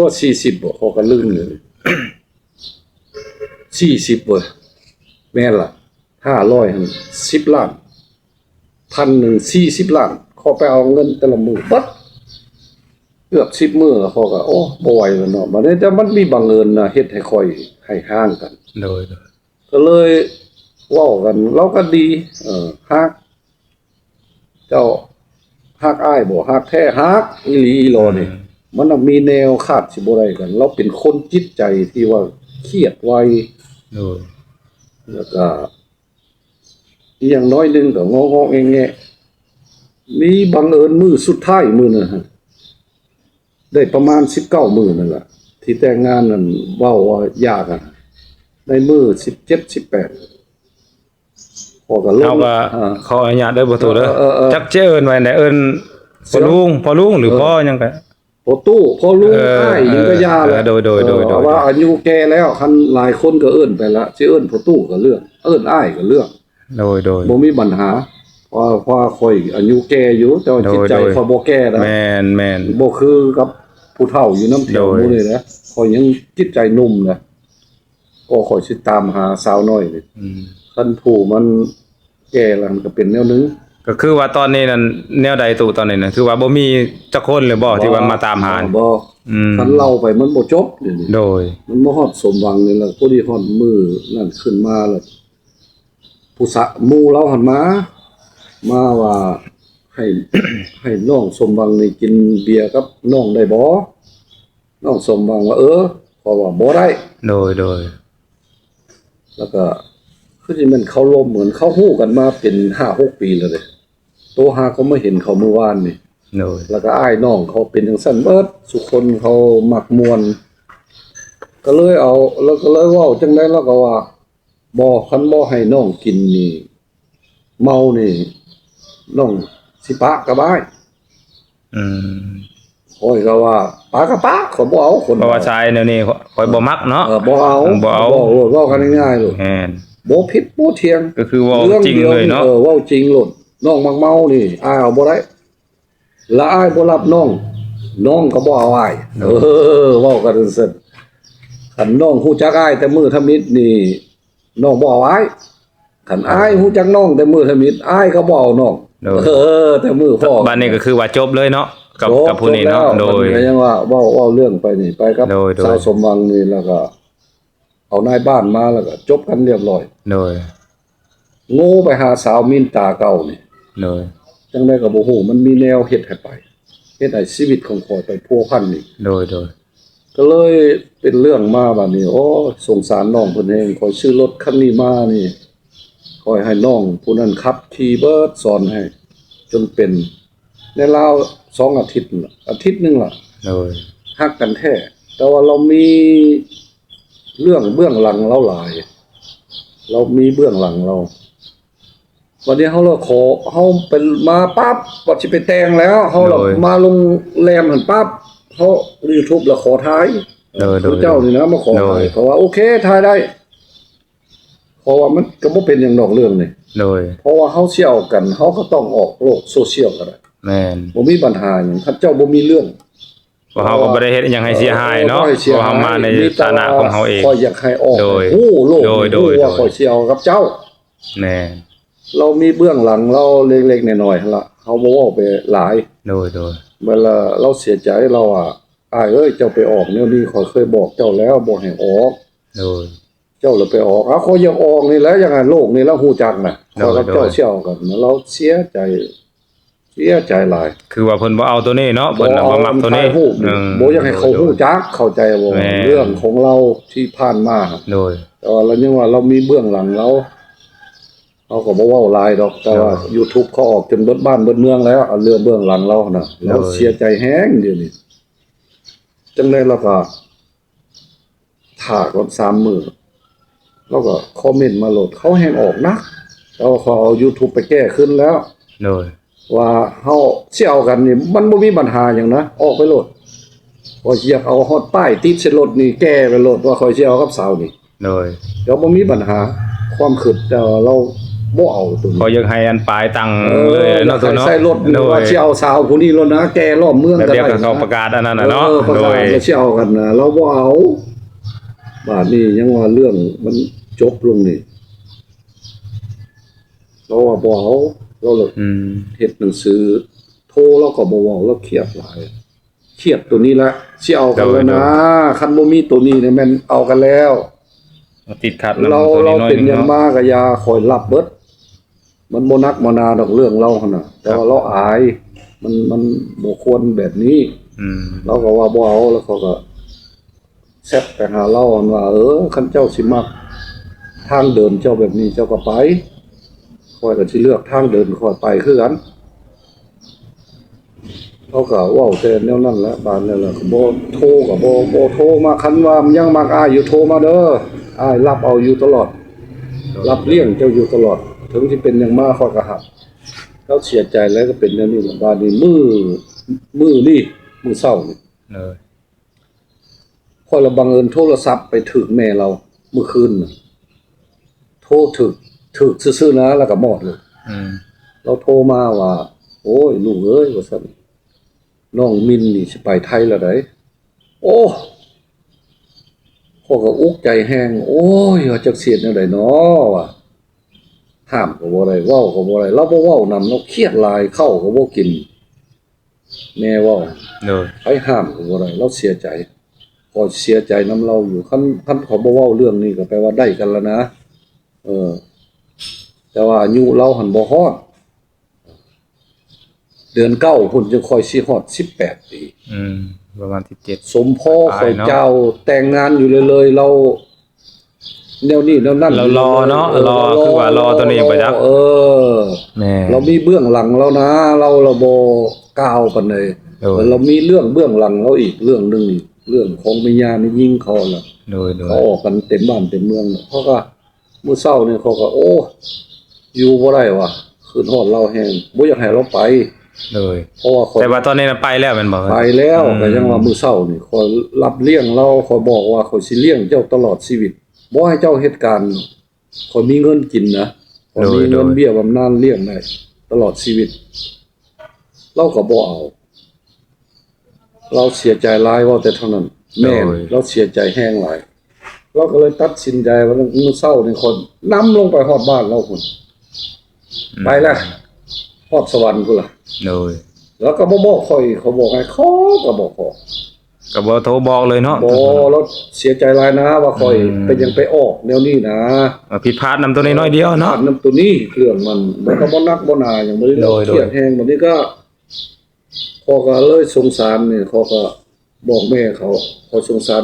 ວ່າສີ່ສິບບໍ່ ຂ້ອຍກໍລືມແລ້ວ ສີ່ສິບເວີຍ ແມ່ນລະ ຫ້າຮ້ອຍຫັ້ນສິບລ້ານ ພັນໜຶ່ງສີ່ສິບລ້ານ ຂ້ອຍໄປເອົາເງິນແຕ່ລະມື້ເບິດ ເກືອບສິບມື້ ແລ້ວຂ້ອຍກໍ ໂອ້ ບໍ່ໄຫວແລ້ວເນາະ ບາດນີ້ ແຕ່ມັນມີບັງເອີນນະ ເຮັດໃຫ້ຂ້ອຍໃຫ້ຮ້າງກັນ ໂດຍ ກໍເລີຍເວົ້າກັນ ລາວກໍດີ ເອີ ຮັກ ເຈົ້າຮັກອ້າຍບໍ່? ຮັກແທ້ ຮັກອີ່ຫຼີອີ່ຫຼໍນີ້ ອືມ ມັນນະມີແນວຂາດຊິບໍ່ໄດ້ກັນ ລາວເປັນຄົນຈິດໃຈທີ່ວ່າຄຽດໄວ ໂດຍ ແລ້ວກໍ ອີ່ຫຍັງໜ້ອຍໜຶ່ງກໍງໍ້ໆແງະໆ ມີບັງເອີນມື້ສຸດທ້າຍມື້ນັ້ນ ໄດ້ປະມານສິບເກົ້າມື້ນັ້ນລະ ທີ່ແຕ່ງງານນັ້ນ ເວົ້າວ່າຢາກັນ ໃນມື້ສິບເຈັດ ສິບແປດ ຂ້ອຍກໍລົງ ເຮົາກໍ ອ່າ ຂໍອະນຸຍາດເດີພໍ່ຕູ້ເດີ ເອີໆໆ ຈັກຈະເອີ້ນວ່າແນວໃດ ເອີ້ນພໍ່ລຸງ ພໍ່ລຸງ ຫຼື ເອີ ພໍ່ຫຍັງກໍ ພໍ່ຕູ້ ພໍ່ລຸງ ເອີ ອ້າຍຫຍັງກໍຢ່າແຫຼະ ເອີ ໂດຍໆໆ ເອີ ເພາະວ່າອາຍຸແກ່ແລ້ວ ຄັນຫຼາຍຄົນກໍເອີ້ນໄປລະ ຊິເອີ້ນພໍ່ຕູ້ກໍເລື່ອງ ເອີ້ນອ້າຍກໍເລື່ອງ ໂດຍໆ ບໍ່ມີບັນຫາ ເພາະວ່າຂ້ອຍອາຍຸແກ່ຢູ່ ແຕ່ວ່າ ໂດຍໆ ຈິດໃຈຂ້ອຍບໍ່ແກ່ນະ ແມ່ນໆ ບໍ່ຄືກັບຜູ້ເຖົ້າຢູ່ນຳແຖວ ໂດຍ ໝູ່ນີ້ນະ ຂ້ອຍຍັງຈິດໃຈໜຸ່ມນະ ກໍຂ້ອຍຊິຕາມຫາສາວນ້ອຍນີ້ ອືມ ຄັນຜູ້ມັນແກ່ລະມັນກໍເປັນແນວໜຶ່ງ ກໍຄືວ່າຕອນນີ້ນັ້ນ ແນວໃດຕູ້ ຕອນນີ້ນະ ຖືວ່າບໍ່ມີຈັກຄົນເລີຍບໍ່ ບໍ່ ທີ່ວ່າມາຕາມຫາ ບໍ່ ອືມ ຄັນເລົ່າໄປມັນບໍ່ຈົບດຽວນີ້ ໂດຍ ມັນບໍ່ຮອດສົມຫວັງນີ້ລະ ພໍດີຮອດມື້ນັ້ນຂຶ້ນມາລະ ຜູ້ສະ ໝູ່ລາວຫັ້ນມາ ມາວ່າໃຫ້ ໃຫ້ນ້ອງສົມຫວັງນີ້ກິນເບຍກັບນ້ອງໄດ້ບໍ່? ນ້ອງສົມຫວັງວ່າ ເອີ ເພາະວ່າບໍ່ໄດ້ ໂດຍໆ ແລ້ວກໍຄືຊິແມ່ນເຂົາລົມກັນ ເຂົາຮູ້ກັນມາເປັນຫ້າຫົກປີແລ້ວເດ້ ໂຕຫາກໍມາເຫັນເຂົາມື້ວານນີ້ ໂດຍ ແລ້ວກໍອ້າຍນ້ອງເຂົາເປັນຈັ່ງຊັ້ນເບິດ ສຸຄົນເຂົາມັກມ່ວນ ກໍເລີຍເອົາ ແລ້ວກໍເລີຍເວົ້າຈັ່ງໃດ ແລ້ວກໍວ່າ ບໍ່ ຄັນບໍ່ໃຫ້ນ້ອງກິນນີ້ ເມົານີ້ ນ້ອງຊິປະກັບອ້າຍ ອືມ ຂ້ອຍກໍວ່າ ປະກໍປະ ຂ້ອຍບໍ່ເອົາຄົນ ເພາະວ່າຊາຍແນວນີ້ຂ້ອຍບໍ່ມັກເນາະ ເອີ ບໍ່ເອົາ ບໍ່ເອົາ ເວົ້າກັນງ່າຍໆໂລດ ແມ່ນ ບໍ່ຜິດບໍ່ຖຽງ ກໍຄືເວົ້າຈິງເລີຍເນາະ ເອີ ເວົ້າຈິງໂລດ ນ້ອງມັກເມົານີ້ ອ້າຍເອົາບໍ່ໄດ້ ລະອ້າຍບໍ່ຮັບນ້ອງ ນ້ອງກໍບໍ່ເອົາອ້າຍ ເອີ ເວົ້າກັນຊັ້ນ ຄັນນ້ອງຮູ້ຈັກອ້າຍແຕ່ມື້ທຳອິດນີ້ ນ້ອງບໍ່ເອົາອ້າຍ ຄັນອ້າຍຮູ້ຈັກນ້ອງແຕ່ມື້ທຳອິດ ອ້າຍກໍບໍ່ເອົານ້ອງ ໂດຍ ເອີ ແຕ່ມື້ພໍ້ ບາດນີ້ກໍຄືວ່າຈົບເລີຍເນາະ ກັບ ຈົບ ກັບຜູ້ນີ້ເນາະ ຈົບແລ້ວ ໂດຍ ມັນກໍຍັງວ່າເວົ້າ ເວົ້າເລື່ອງໄປນີ້ ໄປກັບ ໂດຍ ໂດຍ ສາວສົມຫວັງນີ້ ແລ້ວກໍເອົານາຍບ້ານມາ ແລ້ວກໍຈົບກັນຮຽບຮ້ອຍ ໂດຍ ໂງ່ໄປຫາສາວມິນຕາເກົ່ານີ້ ໂດຍ ຈັ່ງໃດກໍບໍ່ຮູ້ ມັນມີແນວເຮັດໃຫ້ໄປ ເຮັດໃຫ້ຊີວິດຂອງຂ້ອຍໄປພົວພັນອີກ ໂດຍໆ ກໍເລີຍເປັນເລື່ອງມາບາດນີ້ ໂອ້ຍ ສົງສານນ້ອງເພິ່ນແຮງ ຂ້ອຍຊື້ລົດຄັນນີ້ມານີ້ ຂ້ອຍໃຫ້ນ້ອງຜູ້ນັ້ນຂັບຂີ່ເບິດ ສອນໃຫ້ ຈົນເປັນ ໃນລາວສອງອາທິດ ອາທິດໜຶ່ງລະ ໂດຍ ຮັກກັນແທ້ ແຕ່ວ່າລາວມີເລື່ອງເບື້ອງຫຼັງລາວຫຼາຍ ລາວມີເບື້ອງຫຼັງລາວ ບາດນີ້ເຮົາລະຂໍ ເຮົາໄປ ມາປັບ ວ່າຊິໄປແຕ່ງແລ້ວ ເຮົາລະ ໂດຍ ມາໂຮງແຮມຫັ້ນປັບ ເຮົາ YouTube ລະຂໍຖ່າຍ ໂດຍໆ ເຈົ້ານີ້ນະມາຂໍ ໂດຍ ຖ່າຍ ເຂົາວ່າ ໂອເຄ ຖ່າຍໄດ້ ເພາະວ່າມັນກໍບໍ່ເປັນຫຍັງດອກເລື່ອງນີ້ ໂດຍ ເພາະວ່າເຮົາຊິເອົາກັນ ເຮົາກໍຕ້ອງອອກໂລກໂຊຊຽວກໍໄດ້ ແມ່ນ ບໍ່ມີບັນຫາຫຍັງ ຄັນເຈົ້າບໍ່ມີເລື່ອງ ເພາະເຮົາກໍບໍ່ໄດ້ເຮັດຫຍັງໃຫ້ເສຍຫາຍເນາະ ເອີ ບໍ່ໃຫ້ເສຍຫາຍ ເພາະເຮົາມາໃນຖານະຂອງເຮົາເອງ ຂ້ອຍຢາກໃຫ້ອອກ ໂດຍ ໃຫ້ຮູ້ໂລກ ໂດຍ ໃຫ້ຮູ້ວ່າ ໂດຍ ຂ້ອຍຊິເອົາກັບເຈົ້າ ແມ່ນ ລາວມີເບື້ອງຫຼັງລາວເລັກໆນ້ອຍໆຫັ້ນລະ ເຮົາບໍ່ເວົ້າໄປຫຼາຍ ໂດຍໆ ເວລາລາວເສຍໃຈ ລາວວ່າ ອ້າຍເອີຍ ເຈົ້າໄປອອກແນວນີ້ ຂ້ອຍເຄີຍບອກເຈົ້າແລ້ວບໍ່ໃຫ້ອອກ ໂດຍ ເຈົ້າລະໄປອອກ ເອົາ ຂ້ອຍຢາກອອກນີ້ແຫຼະ ຢາກໃຫ້ໂລກນີ້ລາວຮູ້ຈັກນະ ໂດຍ ຂ້ອຍກັບເຈົ້າ ໂດຍ ຊິເອົາກັນ ລາວເສຍໃຈ ເສຍໃຈຫຼາຍ ຄືວ່າເພິ່ນບໍ່ເອົາໂຕນີ້ເນາະ ເພິ່ນນະບໍ່ມັກໂຕນີ້ ບໍ່ຢາກໃຫ້ເຂົາຮູ້ຈັກ ເຂົ້າໃຈບໍ່ ແມ່ນ ເລື່ອງຂອງລາວທີ່ຜ່ານມາ ໂດຍ ແຕ່ວ່າລາວຍັງວ່າລາວມີເບື້ອງຫຼັງລາວ ເຮົາກໍບໍ່ເວົ້າຫຼາຍດອກ ແຕ່ວ່າ ໂດຍ YouTube ເຂົາອອກຈົນເບິດບ້ານເບິດເມືອງແລ້ວ ເອົາເລື່ອງເບື້ອງຫຼັງລາວຫັ້ນນະ ໂດຍ ລາວເສຍໃຈແຮງດຽວນີ້ ຈັ່ງໃດລາວກໍ ຖ້າກ່ອນສາມມື້ ລາວກໍຄອມເມັນມາໂລດ ເຂົາແຮ່ງອອກໜັກ ແຕ່ວ່າຂ້ອຍເອົາ YouTube ໄປແກ້ຄືນແລ້ວ ໂດຍ ວ່າເຮົາຊິເອົາກັນນີ້ ມັນບໍ່ມີບັນຫາຫຍັງນະ ອອກໄປໂລດ ຂ້ອຍຢາກເອົາຮອດປ້າຍຕິດໃສ່ລົດນີ້ ແກ້ໄປໂລດວ່າຂ້ອຍຊິເອົາກັບສາວນີ້ ໂດຍ ກໍບໍ່ມີບັນຫາ ຄວາມຄິດ ແຕ່ວ່າລາວ ບໍ່ເອົາໂຕນີ້ ເຂົາຢາກໃຫ້ອັນປາຍຕັ້ງ ເອີ ເລີຍເນາະ ຢາກໃຫ້ ໂຕເນາະ ໃສ່ລົດ ໂດຍ ວ່າຊິເອົາສາວຜູ້ນີ້ໂລດນະ ແກ່ລ້ອມເມືອງ ແບບດຽວກໍເຂົາປະກາດອັນນັ້ນນະເນາະ ເອີ ປະກາດ ໂດຍ ວ່າຊິເອົາກັນນະ ລາວບໍ່ເອົາ. ບາດນີ້ຍັງວ່າເລື່ອງມັນຈົບລົງນີ້ ລາວວ່າບໍ່ເອົາ ລາວເລີຍ ອືມ ເຮັດໜັງສືໂທ ລາວກໍບໍ່ເວົ້າ ລາວຄຽດຫຼາຍ ຄຽດໂຕນີ້ລະ ຊິເອົາກັນແລ້ວນະ ໂດຍ ໂດຍ ຄັນບໍ່ມີໂຕນີ້ນີ້ແມ່ນເອົາກັນແລ້ວ ມາຕິດຂັດນຳ ລາວ ໂຕນີ້ ລາວເປັນຫຍັງມາກໍຢ່າ ຂ້ອຍຮັບເບິດ ມັນບໍ່ໜັກບໍ່ໜາດອກເລື່ອງລາວຫັ້ນນະ ແຕ່ວ່າລາວອາຍ ມັນ ມັນບໍ່ຄວນແບບນີ້ ອືມ ລາວກໍວ່າບໍ່ເອົາ ແລ້ວເຂົາກໍ ແຊັດໄປຫາລາວຫັ້ນວ່າ ເອີ ຄັນເຈົ້າຊິມັກທາງເດີນເຈົ້າແບບນີ້ ເຈົ້າກໍໄປ ຂ້ອຍກໍຊິເລືອກທາງເດີນຂ້ອຍໄປຄືກັນ. ເຮົາກໍເວົ້າແຕ່ແນວນັ້ນແຫຼະ ບາດນັ້ນແຫຼະ ກໍບໍ່ໂທ ກໍບໍ່ ບໍ່ໂທມາ ຄັນວ່າຍັງມັກອ້າຍຢູ່ ໂທມາເດີ ອ້າຍຮັບເອົາຢູ່ຕະຫຼອດ ຮັບລ້ຽງເຈົ້າຢູ່ຕະຫຼອດ ເຖິງຊິເປັນຫຍັງມາ ຂ້ອຍກໍຮັບ. ລາວເສຍໃຈແລ້ວ ກໍເປັນແນວນີ້ແຫຼະ. ບາດນີ້ມື້ ມື້ນີ້ ມື້ເຊົ້ານີ້ ໂດຍ ຂ້ອຍລະບັງເອີນໂທລະສັບໄປຖືກແມ່ລາວມື້ຄືນນະ ໂທຖືກ ຖືກຊື່ໆນະ ລະກະມອດເລີຍ. ອືມ ລາວໂທມາວ່າ ໂອ້ຍ ລູກເອີຍ ວ່າຊັ້ນ ນ້ອງມິນນີ້ຊິໄປໄທແລ້ວໃດ໋. ໂອ້ ຂ້ອຍກໍອຸກໃຈແຮງ ໂອ້ຍ ວ່າຈັກຊິເຮັດແນວໃດນໍ ວ່າ ຫ້າມກໍບໍ່ໄດ້ ເວົ້າກໍບໍ່ໄດ້ ລາວບໍ່ເວົ້ານຳ ລາວຄຽດຫຼາຍ ເຂົ້າກໍບໍ່ກິນ. ແມ່ເວົ້າ ໂດຍ ໃຜຫ້າມກໍບໍ່ໄດ້ ລາວເສຍໃຈ ຂ້ອຍເສຍໃຈນຳລາວຢູ່. ຄັນ ຄັນຂ້ອຍບໍ່ເວົ້າເລື່ອງນີ້ກໍແປວ່າໄດ້ກັນແລ້ວນະ ເອີ ແຕ່ວ່າອາຍຸລາວຫັ້ນບໍ່ຮອດ ເດືອນເກົ້າພຸ້ນຈຶ່ງຄ່ອຍຊິຮອດສິບແປດປີ ອືມ ປະມານສິບເຈັດ ສົມພໍຂ້ອຍເຈົ້າແຕ່ງງານຢູ່ເລື້ອຍໆ ລາວ ແນວນີ້ແນວນັ້ນ ລາວຫຼໍ່ເນາະ ເອີ ຫຼໍ່ ລາວ ຄືວ່າຫຼໍ່ໂຕນີ້ບໍ່ຈັກ ເອີ ແມ່ນ ລາວມີເບື້ອງຫຼັງລາວນະ ລາວ ລາວບໍ່ກ່າວປານໃດ ໂດຍ ລາວມີເລື່ອງເບື້ອງຫຼັງລາວອີກເລື່ອງໜຶ່ງ ເລື່ອງຂອງແມ່ຍ່າແມ່ຍິງເຂົານະ ໂດຍ ໂດຍ ເຂົາອອກກັນເຕັມບ້ານເຕັມເມືອງ ເຂົາກໍ ມື້ເຊົ້ານີ້ຂ້ອຍກໍ ໂອ້ ຢູ່ບໍ່ໄດ້ວ່າ ຄຶດຮອດລາວແຮງ ບໍ່ຢາກໃຫ້ລາວໄປ ໂດຍ ເພາະວ່າຂ້ອຍ ແຕ່ວ່າຕອນນີ້ນະໄປແລ້ວແມ່ນບໍ່? ໄປແລ້ວ ອືມ ກໍຍັງວ່າມື້ເຊົ້ານີ້ຂ້ອຍຮັບລ້ຽງລາວ ຂ້ອຍບອກວ່າ ຂ້ອຍຊິລ້ຽງເຈົ້າຕະຫຼອດຊີວິດ ບໍ່ໃຫ້ເຈົ້າເຮັດການ ຂ້ອຍມີເງິນກິນນະ ຂ້ອຍມີເງິນ ໂດຍ ເບ້ຍບຳນານລ້ຽງໄດ້ຕະຫຼອດຊີວິດ ລາວກໍບໍ່ເອົາ ລາວເສຍໃຈຫຼາຍ ເວົ້າແຕ່ເທົ່ານັ້ນ ແມ່ນ ໂດຍ ລາວເສຍໃຈແຮງຫຼາຍ ລາວກໍເລີຍຕັດສິນໃຈວ່າ ມື້ເຊົ້ານີ້ຂ້ອຍນຳລົງໄປຮອດບ້ານລາວພຸ້ນ ອືມ ໄປລະ ຮອດສະຫວັນພຸ້ນລະ ໂດຍ ລາວກໍບໍ່ບອກຂ້ອຍ ເຂົາບອກໃຫ້ ຂໍກໍບໍ່ຂໍ ກໍບໍ່ໂທບອກເລີຍເນາະ ບໍ່ ລາວເສຍໃຈຫຼາຍນະວ່າຂ້ອຍ ອືມ ເປັນຫຍັງໄປອອກແນວນີ້ນະ ຜິດພາດນຳໂຕນ້ອຍໆດຽວເນາະ ຜິດພາດນຳໂຕນີ້ ເລື່ອງມັນ ມັນກໍບໍ່ໜັກບໍ່ໜາຫຍັງ ບໍ່ໄດ້ ໂດຍ ຄຽດແຮງ ບັດນີ້ກໍ ຂ້ອຍກໍເລີຍສົງສານນີ້ ຂ້ອຍກໍບອກແມ່ເຂົາ ຂ້ອຍສົງສານ